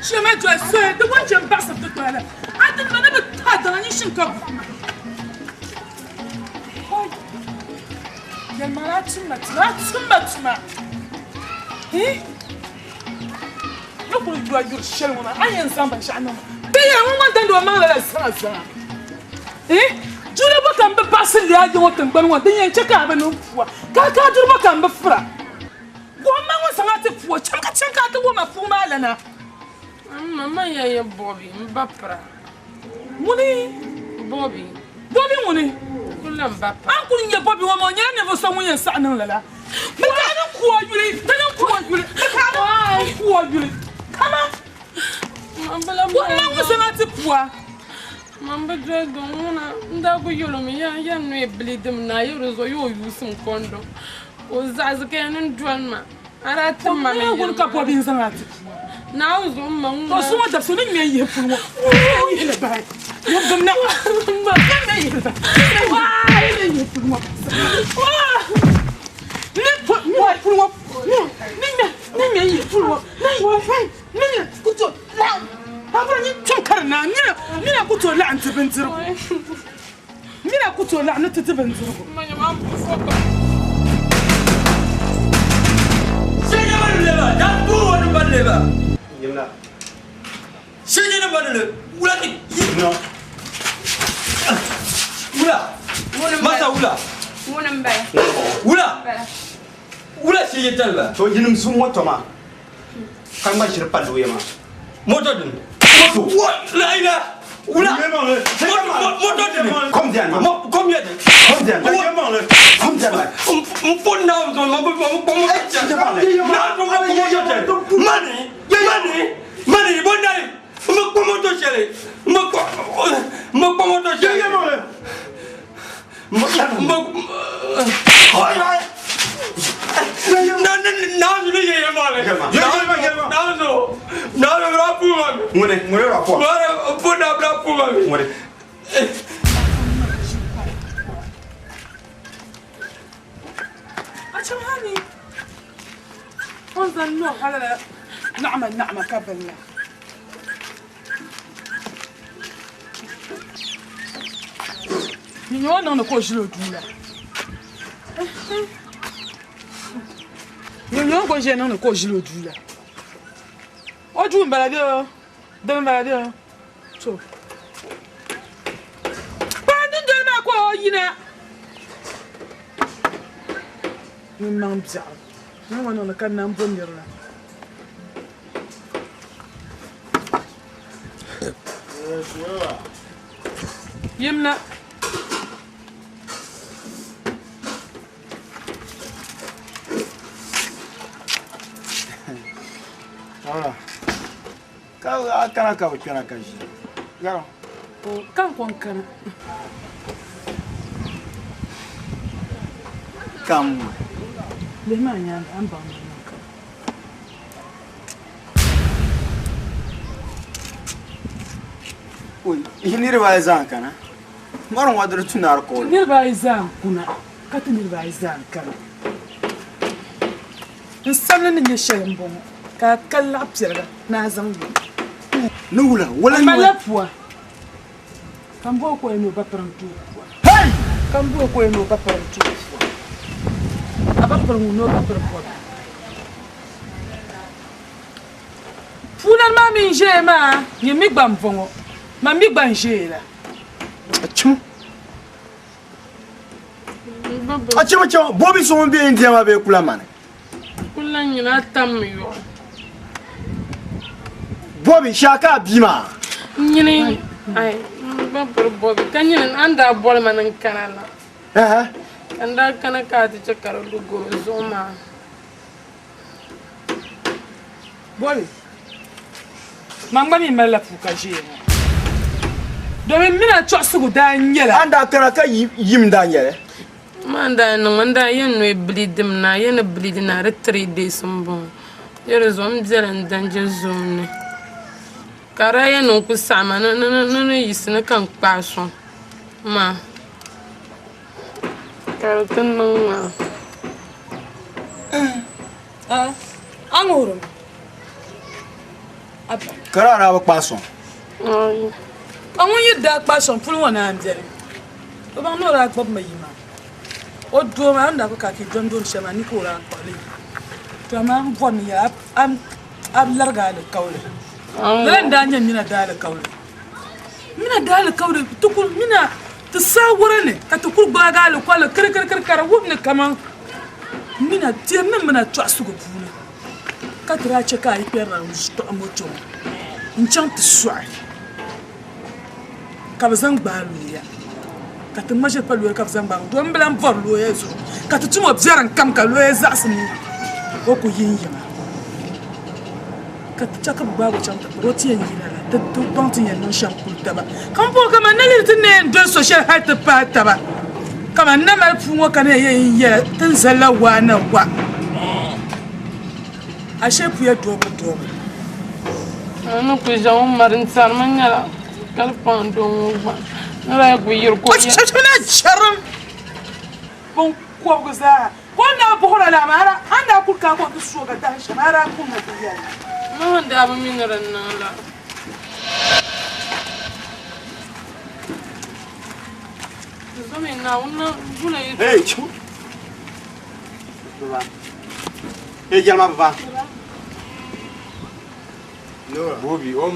Shema jɔli soya di wan chɛ baɣisiri ti tɔya la a di ma ni bi tahi daŋa nyin shim ka buhi ma. Yɛlimaŋli a tum ma tuma a tum ma tuma hi ni kuli yura yuri shɛli ŋɔ maa a ni yɛn zaŋ binshɛɣu niŋ ma bee yɛla ŋun ŋɔ dandi o maŋ lala zaŋa zaŋa hi duri bɔ ka m bi baɣisi leei a ya ŋɔ tiŋgbani ŋɔ din yɛn chɛ ka a bi niŋ pua ka a ka duri bɔ ka m bi fura. Gomma ŋɔ zaŋ a ti pua, cham ka chaŋ ka a ti wum a puu maa lana. M ma ya ya Bobby, m ba pira. Ŋuni? Bobby. Bobby ŋuni? Kuli m ba pira. A ni kuli nya Bobby ŋɔ maa, o nyɛla ninvuɣ so ŋun yɛn saɣi niŋ lala. Bɛ ka a ni ku o yuli, bɛ ni ku o yuli, bɛ ka a ni ku o yuli. Kama, gomma ŋɔ zaŋ a ti pua. Man bi doli din ŋuna, n daa kuli yɛl o mi, Ya ya noya bilidim naa ya di zuɣu ya o yuusim kɔndɔm. Ka o zaɣisi ka ya ni n doli ma. A daa tim ma mi yɛli ma. Ka bɔbi n-zaŋ a ti pua. Naawuni zuɣu m ma ŋuna. To zuŋɔ dabisi ni ŋme n-yihi puli ŋɔ, ŋme n-yihi li bahi. Ŋubim na, ŋme n-yihi li bahi. Ŋme n-yihi puli ŋɔ. Ni puli ŋɔ, ni ŋme n-yihi puli ŋɔ. Mina ku tooi laɣim Paɣaba ni kpɛm ka di naai mina mina ku tooi laɣim ti bindirigu mina ku tooi laɣim ni ti di bindirigu. To yinim zu moto maa ka ŋma ʒiri palli o ya maa. Moto dini. Moto. La ila. Wula. Moto dini. Kom diyan ma. Kom ya di. Kom diyan. Kom diyan ma. N po na zo ma bu ma bu mo cha. Na zo ma bu mo cha. Mani. Mani. Mani bo na. Ma ko moto shele. Ma ko ma ko moto shele. Ma ma Ŋuni ŋuni ra po. Ŋuni. A chaŋ ha ni o ni zaŋ niŋ hali la naɣima naɣima ka bini la. Nyɛ o niŋdi ka o ʒili o duu la. Nyɛ o ka o ʒiya niŋdi ka o ʒili o duu la. O duu m-bala bee dini m-bala bee to kpaai dundoli maa ka o yina. Ŋun maŋ biɛɣu ni ŋɔ niŋdi ka nambo nir la. Yimna. Ka a kana ka bi kpɛna ka ʒiya. Yɛro. Ka n ko n kana. Kam. Lihi maa nyaaŋa a ni baŋ ni n kana. Yi niriba ayi zaa n-kana. Mɔri ŋɔ diri tunari ka o Ti niriba ayi zaa n-kuna ka ti niriba ayi zaa n-kana. N samli ni nyɛ shɛli m-bɔŋɔ, ka a kali laɣ piɛliga ni a zaŋ yo. Ni wula? Wula A n-nyɛ malila pua, ka m bo o ka o yɛn ni o ba piri n-ti o pua. Ka m bo o ka o yɛn ni o ba piri n-ti o pua. A ba piri ŋun ni o ba piri bɔbi. Puulani maa mi n-ʒeya maa nyɛ mi gba m-bɔŋɔ, man mi gba n-ʒeya la. Achim. Achim achim bobi so ŋun be India maa bee kula mani. Kula nyina tam mi yɔɣu. Bobi shee ka a bia maa. Nyini ai n gba bori bobi ka nyini a ni daa boli ma ni n kana la. Ka n daa kana ka a ti chɛ ka di lu goro zuɣu maa. Boli, man gba mi malila puu ka ʒiya ŋɔ, domin m mini a chɔɣisigu daa nyɛla. A ni daa kana ka yim daa nyɛli? Maa n daa niŋ n daa yɛn nooi bilidim na, yɛn ni bilidi na di 3 days m-bɔŋɔ. Yɛ di zuɣu m bela n danja zone ni ka di daa yɛn niŋ ku saɣi ma ni ni yiɣisi ni ka n kpaai sɔŋ maa ka di ti niŋ maa. A ŋuhirimi? Ka di daa bi kpaai sɔŋ? Ka ŋun yi daa kpaai sɔŋ puli ŋɔ naan beni. O baŋ ni o daa gbubi ma yi maa. O doo maa, o ni daa kuli ka a dɔni dooni shɛli maa ni ka o daa kpuɣi li yi. To amaa m bɔri ni a a larigi alikauli. Lala n-daa nyɛ mina daalikauli. Mina daalikauli ti kuli mina ti saawara ni ka ti kuli gbaagi alikauli kirikirikiri ka di wuhi ni kaman mina teemi mina tɔɣisigu puuni ka ti daa chɛ ka a yi kpɛrina n-tɔɣi moto ŋɔ n-chaŋ ti sɔɣi. Ka bɛ zaŋ gbaai looya, ka ti ŋma ʒiri pa looya ka bɛ zaŋ gbaai doo m-bi lan bɔri looya zuɣu, ka ti tum o biɛrim kam ka looya zaɣisi ni o ku yi n-yiŋa, ka ti chɛ ka bɛ gbaag o chaŋ ti kpari o ti yɛn yina la, ti ti baŋ ti ni yɛn niŋ shɛm kuli taba. Ka m bɔhi kaman na lihiri ti ni yɛn doli so shɛli hal ti paai taba, kaman na mali puu ŋɔ ka na yɛn yɛla ti ni zalila waa na wa. Ashe puya doobu doobu. A ni kuli ʒe ŋun mari n-tɛri mi nyɛla kalipaŋ doo ŋɔ gba ni daa kuli yiri ka o yɛ. Chɛchɛna chɛrim binkɔbigu zaa ka o ni daa buɣira la amaa a ni daa kuli kana ka o ti soog a dahin shɛm a daa kummi ti yɛli. M ma daa bi mi ni di niŋ la. Zomi Naawuni na guli yi. Hey, chu. Hey, yɛlima baba. Bobi, o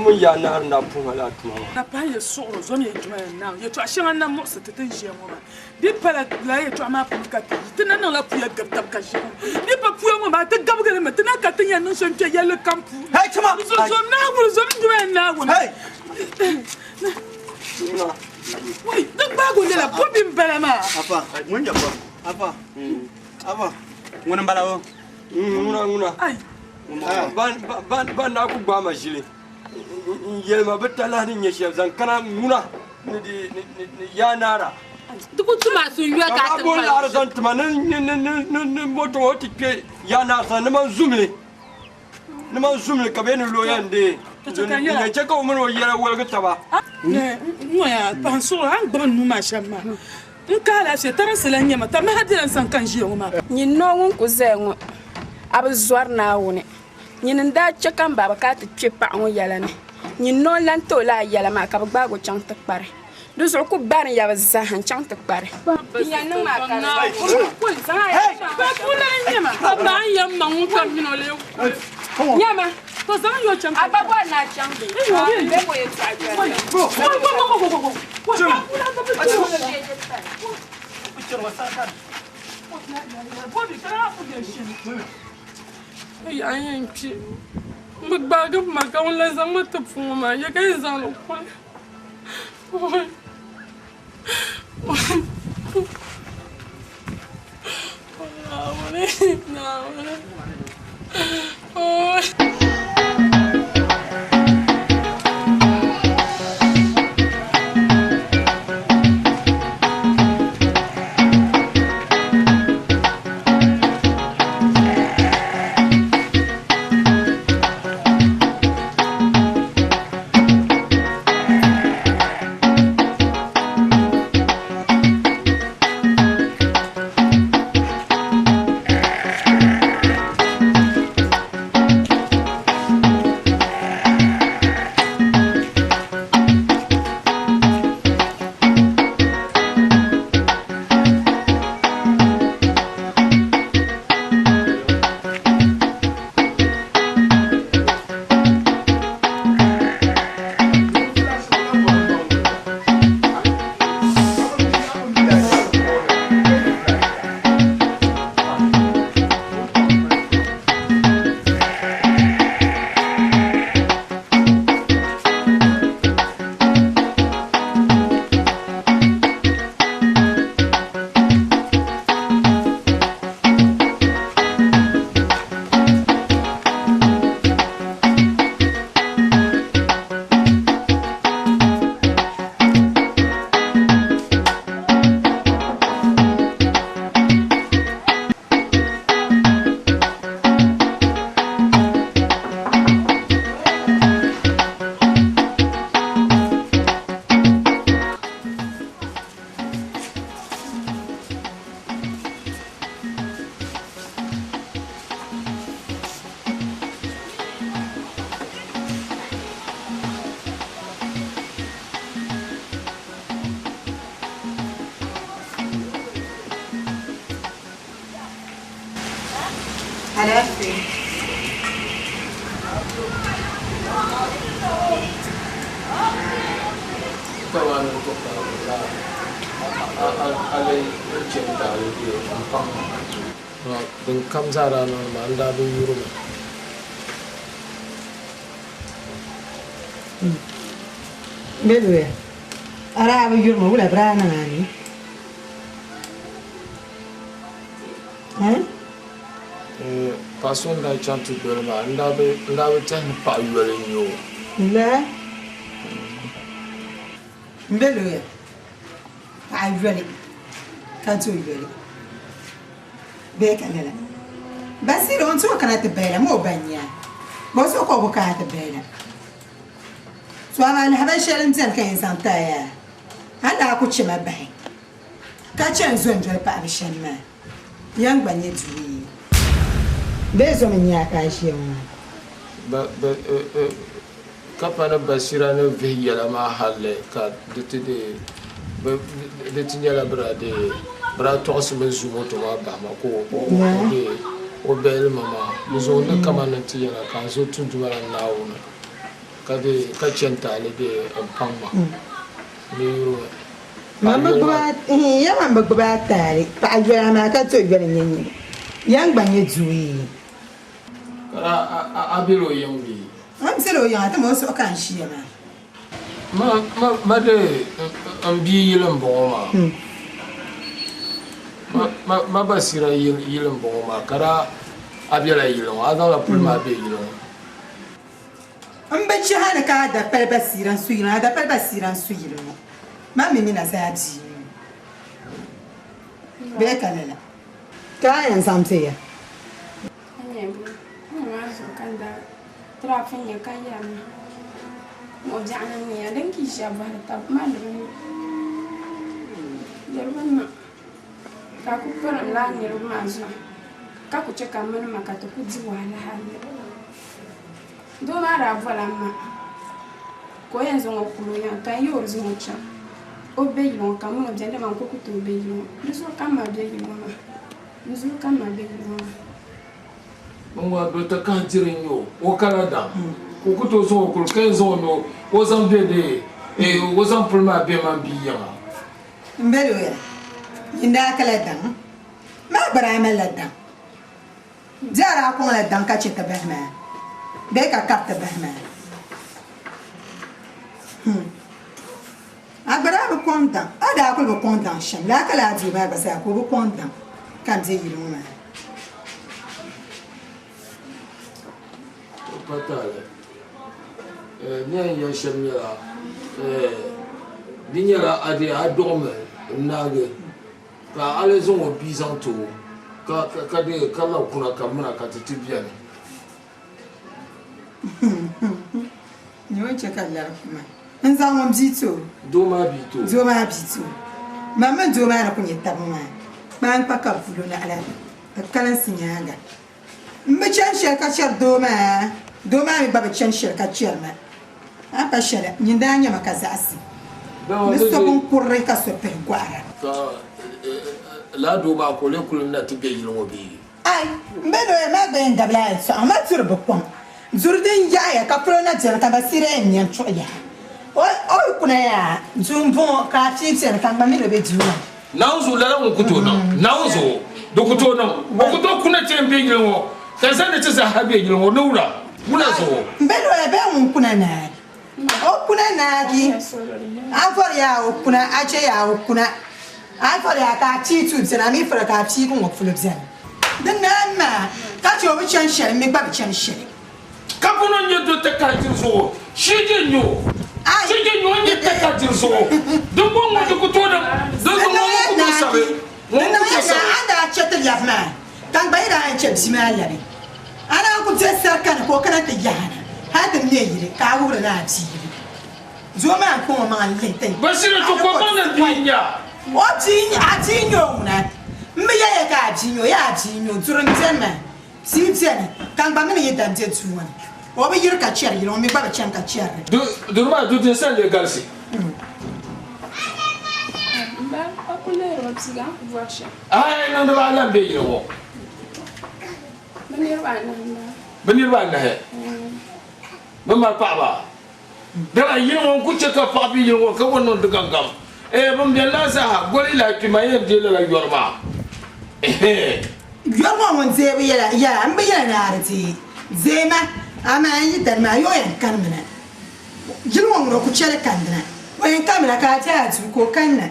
mini yaa nahiri na puhi la tuma maa. Ka pahi ya suɣuro zom ya juma ya naawuni yɛtɔɣa shɛŋa n na muɣisi ti ti ni ʒiya ŋɔ maa di pala lala yɛtɔɣa maa puuni ka ti yi ti na niŋla puya gabi tab ka ʒiya ŋɔ di pa puya ŋɔ maa ti gabigi li mi ti na ka ti ni yɛn niŋ shɛm kpɛ yɛlli kam puuni zom naawuni zom juma ya naawuni wai di gbaagi o lala bobi m bala maa. Afa, ŋun nyɛ bɔ? Afa, afa, ŋuni m bala o? Ŋuna ŋuna ban daa ku gbaai ma ʒili n yɛli ma bi talahi ni nyɛ shɛli zaŋ kana ŋuna ni yaa naara Di ku tum a sun yoli ka a ti ka laɣiri zaŋ tima ni moto ŋɔ ti kpe yaa naara sani ni man zumli ni man zumli ka bɛ ni looya n deei din yɛn chɛ ka o mini o yɛla woligi taba. N ŋɔ yaa pahi n suɣuri a ni gbubi n nuu maa shɛm maa N ka alaafee, tarinsi lan nyɛ ma, tamaha bela n sani ka n ʒiya ŋɔ maa. Nyin noo ŋun ku zaya ŋɔ, a bi zɔri Naawuni. Nyini n-daa chɛ ka m baba ka a ti kpe paɣ ŋɔ yɛla ni. Nyin noo n-lan ti o lala yɛla maa ka bɛ gbaag o chaŋ ti kpari. Di zuɣu ku barin ya bɛ zaa n-chaŋ ti kpari. Din yɛn niŋ maa ka Nyama, a gba bɔri ni a chaŋ bee? Bɛ bo yɛltɔɣa jɛriga. Yaa yɛn kpi m bi gbaagi ma ka ŋun lan zaŋ ma ti puu ŋɔ maa ya ka yɛn zaŋ li kuli. Naawuni, Naawuni. Alaafee. Kpɛma ni to ka a lee chɛ n-taali bee m-paŋ ma. Din kam zaa daa niŋdi maa, n daa bi yuri mi. Bɛ luya, a daa bi yuri mi, wula bɛ daa niŋ a ni? Paɣa so n daa chaŋ ti doli maa, n daa bi tɛhi ni paɣ yoli n-nyɛ o. La m be luya, paɣa yoli ka do yoli bee ka lala. Basiira o ni tooi kana ti bahi la, ma o ba n-nyɛ a? Bɔzuɣu ka o bi kana ti bahi la? To amaa lahabali shɛli m-beni ka yɛn zaŋ ti a yaa, a ni daa ku chɛ ma bahi ka chɛ n zo n-doli paɣiba shɛm maa. Yan gba nyɛ duu yi. Bee zom n-nyɛ a ka a ʒiya ŋɔ maa? Ka pa ni basira ni vihi yɛla maa halli ka di ti deei di ti nyɛla bɛ daa deei bɛ daa tɔɣisimi zu moto maa bahi ma ka o deei o bɛili ma maa. Di zuɣu n ni kaman ni ti yɛla ka n zo tunduma la Naawuni ka deei ka chɛ n-taali deei m-paŋ ma ni yuri mi. Man bi gbubi a, ihin, ya man bi gbubi a taali, paɣa yoli amaa ka to yoli n-nyɛ nyini. Yan gba nyɛ duu yi. Ka a bela o yiŋ bee? M bela o yiŋa, dama o zuɣu ka n ʒiya maa. Ma dee m bia yili m-bɔŋɔ maa. Ma Basira yili m-bɔŋɔ maa, ka daa a bela yili ŋɔ, a zaŋla puli maa be yili ŋɔ. M bi chiha ni ka a dapali Basira n-su yili ŋɔ, a dapali Basira n-su yili ŋɔ. Man mi mi na zaa bia ŋɔ bee ka lala. Ka a yɛn zaŋ be ya? Ka a ku pirim lala niriba maa zuɣu, ka ku chɛ ka m mini ma ka ti ku di wahala hal. Doo maa daa bɔla m ma ka o yɛn zaŋ o kuli o yiŋa ka n yi o zaŋ o chaŋ o be yili ŋɔ ka m mini o beni dama n kuli ku tooi be yili ŋɔ. Di zuɣu ka m ma be yili ŋɔ maa. Di zuɣu ka m ma be yili ŋɔ maa. N ŋɔ do ti kahi diri n-nyɛ o, o kala daŋ ka o ku tooi zaŋ o kuli ka yɛn zaŋ o ni o zaŋ be dee o zaŋ puli maa be man bia yiŋa. M be luya, nyin daa kala daŋ maa gba daa malila daŋ. Di a daa kɔŋla daŋ ka chɛ ti bahi maa bee ka kari ti bahi maa? A gba daa bi kɔŋ daŋ, a daa kuli bi kɔŋ daŋ shɛm laa ka laa doo maa gba zaa ka o bi kɔŋ daŋ ka m be yili ŋɔ maa. O pa taali. N ni yɛn yɛli shɛm nyɛla, di nyɛla a dee a dɔɣimi n-naagi. Ka a lee zaŋ o bia zaŋ ti o, ka deei ka labi kuna ka mina ka ti ti beni. Nyɛ o ni chɛ ka lari kuma. N zaŋ ŋun bia ti o. Doo maa bia ti o. Doo maa bia ti o. Man mini doo maa ni ku nyɛ taba maa, kpaankpa ka vulo naɣila di kalinsi nyaaŋa. M bi chani shɛli ka chɛri doo maa, doo maa mi gba bi chani shɛli ka chɛri ma. A pa shɛli, nyin daa nya ma ka zaɣisi ni so binkurri ka so pihi gɔhira. Ka lala doo maa ka o lee kuli na ti be yili ŋɔ bee? Ai, m be loya maa gba yɛn dabila a yɛltɔɣa maa duri bi kɔŋ. Duri din yaɣiya ka polo na beni ka Basira yɛn nya n-tuɣi yaha. O yi kuna yaa, duu m-bɔŋɔ ka a pii beni ka n gba mi ni be duu maa. Naawuni zuɣu lala ŋun ku tooi niŋ. Naawuni zuɣu di ku tooi niŋ. O ku tooi kuna ti yɛn be yili ŋɔ ka zani ni ti zaa be yili ŋɔ ni wula? Wula zuɣu? M be loya bee ŋun kuna naagi? O kuna naagi, a vɔri yaa o kuna, a che yaa o kuna. A vɔri yaa ka a pii tuui beni, a mi fɔri ka a piigi ŋɔ polo beni. Di naai maa ka che o bi chani shɛli, m mi gba bi chani shɛli. Ka puno n-nyɛ do takajiri zuɣu, shiji n-nyɛ o. Shiji n-nyɛ o n-nyɛ takajiri zuɣu. Dimbɔŋɔ ŋɔ di ku tooi niŋ, dinzuɣu ŋɔ ŋun ku tooi sabi, ŋɔ ŋun ku tooi sabi. A daa chɛ ti lɛbi maa, ka n gba yi daa yɛn chɛ bia maa lɛbi. A naan ku be sarika ni ka o kana ti yahi a na hal ti me yili, ka a wuhiri ni a bia yili. Doo maa n-kpaŋ o maŋa n-lihi ti Basira to ko baŋ ni bia n-nyɛ a. O bia, a bia n-nyɛ o ŋuna. M bi yɛliya ka a bia n-nyɛ o, yaa a bia n-nyɛ o, duri m-beni maa. Tia beni, ka n gba mi ni yi dan be duu ŋɔ ni. O bi yiri ka chɛri yili, ŋun mi gba bi chani ka chɛri li. Duri maa du din sani lee galisi. Aai, niŋdi ba a lan be yili ŋɔ. niriba anahi m-bala. Bɛ niriba anahi? Bɛ mali paɣaba? Dama yili ŋɔ n-ku chɛ ka paɣa be yili ŋɔ ka bɔ niŋ di gaŋgam. Ɛɛ, bɛn beni laa zaaha, goli yi lahi kpi ma yɛn deei lala yɔri maa. Ɛhɛɛ. Yɔri ŋɔ ŋun deei bi yɛla, yaa m bi yɛla ni a di deei. Deei ma, amaa n yi dani maa, ya o yɛn kanimina. Yili ŋɔ ŋun o ku chɛ li kandina. O yɛn kanimina ka a deei a duu ka o kanna.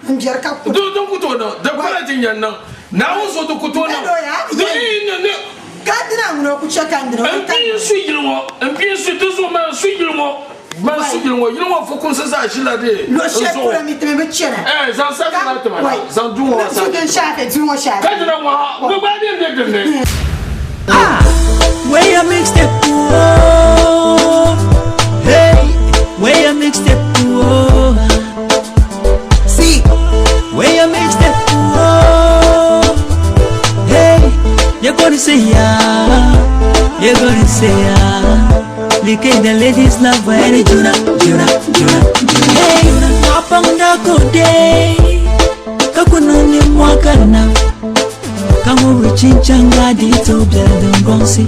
N biɛri ka kuli. Di din ku tooi niŋ, di pala ti nya niŋ. Naawuni so di ku tooi niŋ. Di yi ni ni. Kandina ŋuni o ku chɛ kandina. N bia n su yili ŋɔ, n bia n su di zuɣu man su yili ŋɔ, man su yili ŋɔ, yili ŋɔ fukumsi zaa ʒila di n Luɣ shɛli zuɣu. polo mi ti mi bi chana. Ɛɛ, zaŋ safi maa ti ma na, zaŋ duu ŋɔ maa safi ti ma. Duu ŋɔ shaafi. Kandina ŋɔ ha, bɛ gbaai bɛ ni be din ni. Ah, where your mixtape, oh, hey, where your mixtape, oh, see, where your mixtape, oh, hey, you're gonna say yeah, you're gonna say yeah. Look at the ladies love when it juna, juna, juna, hey, mapanga kode, kakununi mwakana. Kamu chinchanga dito bela gonsi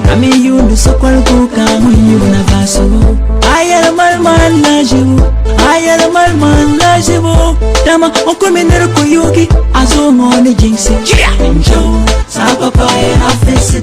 Nami yundu sokwalku kamu yuna basu Ayala malman la jibu Ayala malman la jibu Dama okuminer kuyuki Azo ngoni jinsi Njo, sa papa e afesi.